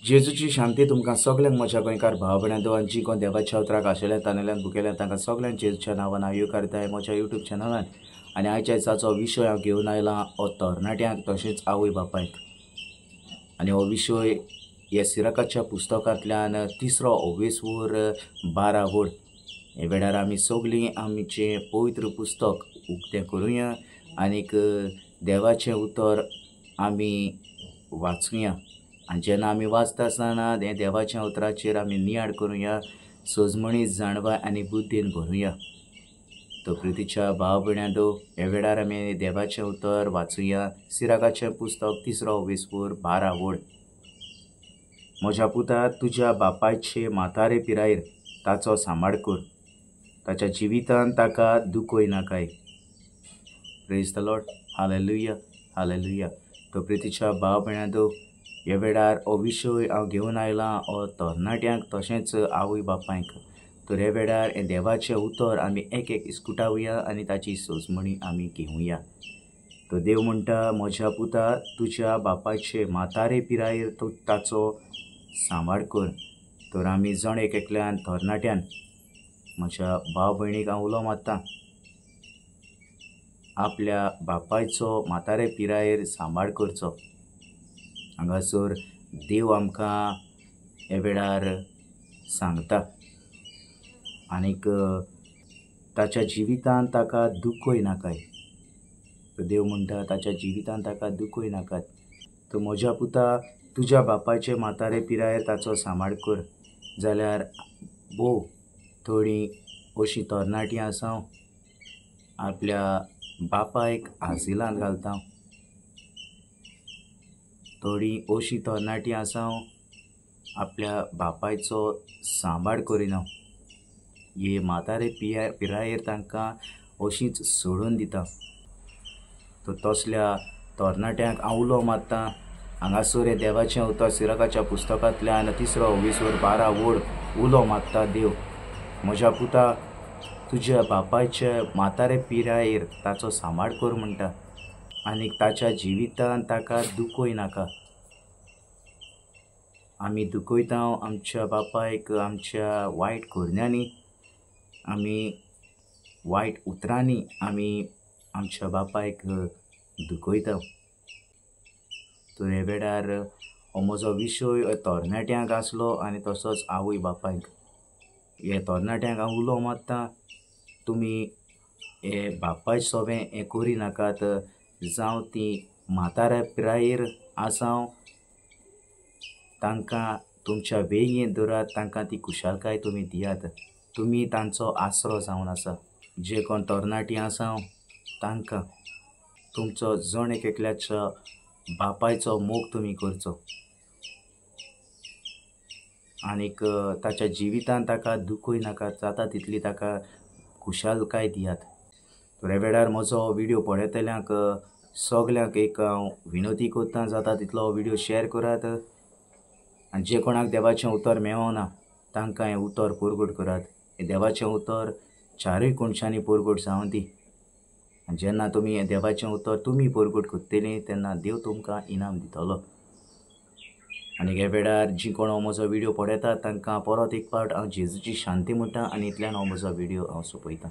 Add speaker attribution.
Speaker 1: जेजूची शांती तुमकां सगल्यांक म्हज्या गोंयकार भाव भयणां आनी जी कोण देवाच्या उतराक आशिल्ल्या तानेल्यान भुकेल्यान तांकां सगल्यांक जेजूच्या नांवान हांव येवकारताय म्हज्या युट्यूब चॅनलान. आनी आयच्या दिसाचो विशय हांव घेवन आयला हो तरणाट्यांक तशेंच आवय बापायक. आनी हो विशय ह्या सिराकाच्या पुस्तकांतल्यान तिसरो ओवेसवर 12 वड. हे वेळार आमी सगळीं आमचें पवित्र पुस्तक उक्तें करुया आनीक देवाचें उतर आमी वाचुया. आनी जेन्ना आमी वाचता आसतना हें देवाच्या उतराचेर आमी नियाळ करुया, सजमणी जाणवाय आनी बुद्दीन भरुया. तो प्रितीच्या भाव भयणांनो, ह्या वेळार आमी देवाचें उतर वाचुया. सिराकाचें पुस्तक तिसरो ओवेसवर 12 वड. म्हज्या पुता, तुज्या बापायचे म्हातारे पिरायेर ताचो सांबाळ कर, ताच्या जिवितान ताका दुखय नाकाय. Praise the Lord, hallelujah, hallelujah. तो प्रितीच्या भाव भयणांनो, ह्या वेळार हो विशय हांव घेवन आयला हो तरणाट्यांक तशेंच आवय बापायक. तर ह्या वेळार हें देवाचें उतर आमी एक एक इस्कुटावया आनी ताची सोजमणी आमी घेवया. तर देव म्हणटा, म्हज्या पुता, तुज्या बापायचे म्हातारे पिरायेर तूं ताचो सांबाळ कर. तर आमी जण एक एकल्यान तरणाट्यान म्हज्या भाव भयणीक हांव उलो मारता, आपल्या बापायचो म्हातारे पिरायेर सांबाळ करचो. हांगासर देव आमकां ह्या वेळार सांगता आनीक ताच्या जिवितान ताका दुखय नाकाय. देव म्हणटा ताच्या जिवितान ताका दुखय नाकात. तर म्हज्या पुता, तुज्या बापायचे म्हातारे पिरायेर ताचो सांबाळ कर. जाल्यार भोव थोडीं अशीं तरणाटीं आसा आपल्या बापायक आजिलांत घालता, थोडीं अशीं तरणाटीं आसा आपल्या बापायचो सांबाळ करिना, हे म्हातारे पिरायेर तांकां अशींच सोडून दिता. तर तसल्या तरणाट्यांक हांव उलो मारता, हांगासर हें देवाचें उतर सिराकाच्या पुस्तकांतल्यान तिसरो ओवेसवर 12 वड उलो मारता देव, म्हज्या पुता, तुज्या बापायचे म्हातारे पिरायेर ताचो सांबाळ कर म्हणटा आनी ताच्या जिवितान ताका दुखय नाका. आमी दुखयता आमच्या बापायक आमच्या वायट करण्यांनी, आमी वायट उतरांनी आमी आमच्या बापायक दुखयता. तर ह्या वेळार हो म्हजो विशय तरणाट्यांक आसलो आनी तसोच आवय बापायक. हे तरणाट्यांक हांव उलो मारता, तुमी हे बापाय सोबें हें करी नाकात, जावं ती म्हाताऱ्या पिरायेर आसा तांकां तुमच्या वेगेन दवरात, तांकां ती खुशालकाय तुमी दियात, तुमी तांचो आसरो जावन आसा. जे कोण तरणाटीं आसा तांकां तुमचो जण एक एकल्याच्या बापायचो मोग तुमी करचो आनीक ताच्या जिवितान ताका दुखय नाका, जाता तितली ताका खुशालकाय दियात. तर ह्या वेळार म्हजो व्हिडियो पळयतल्यांक सगल्यांक एक हांव विनवती करता, जाता तितलो व्हिडियो शेअर करात आनी जे कोणाक देवाचें उतर मेळना तांकां हें उतर परगट करात. हें देवाचें उतर चारूय कोनशांनी परगट जावं दी. आनी जेन्ना तुमी हें देवाचें उतर तुमी परगट करतलीं तेन्ना देव तुमकां इनाम दितलो. आनी ह्या वेळार जी कोण हो म्हजो व्हिडियो पळयतात तांकां परत एक फावट हांव जेजूची शांती म्हणटा आनी इतल्यान हो म्हजो व्हिडियो हांव सोंपयतां.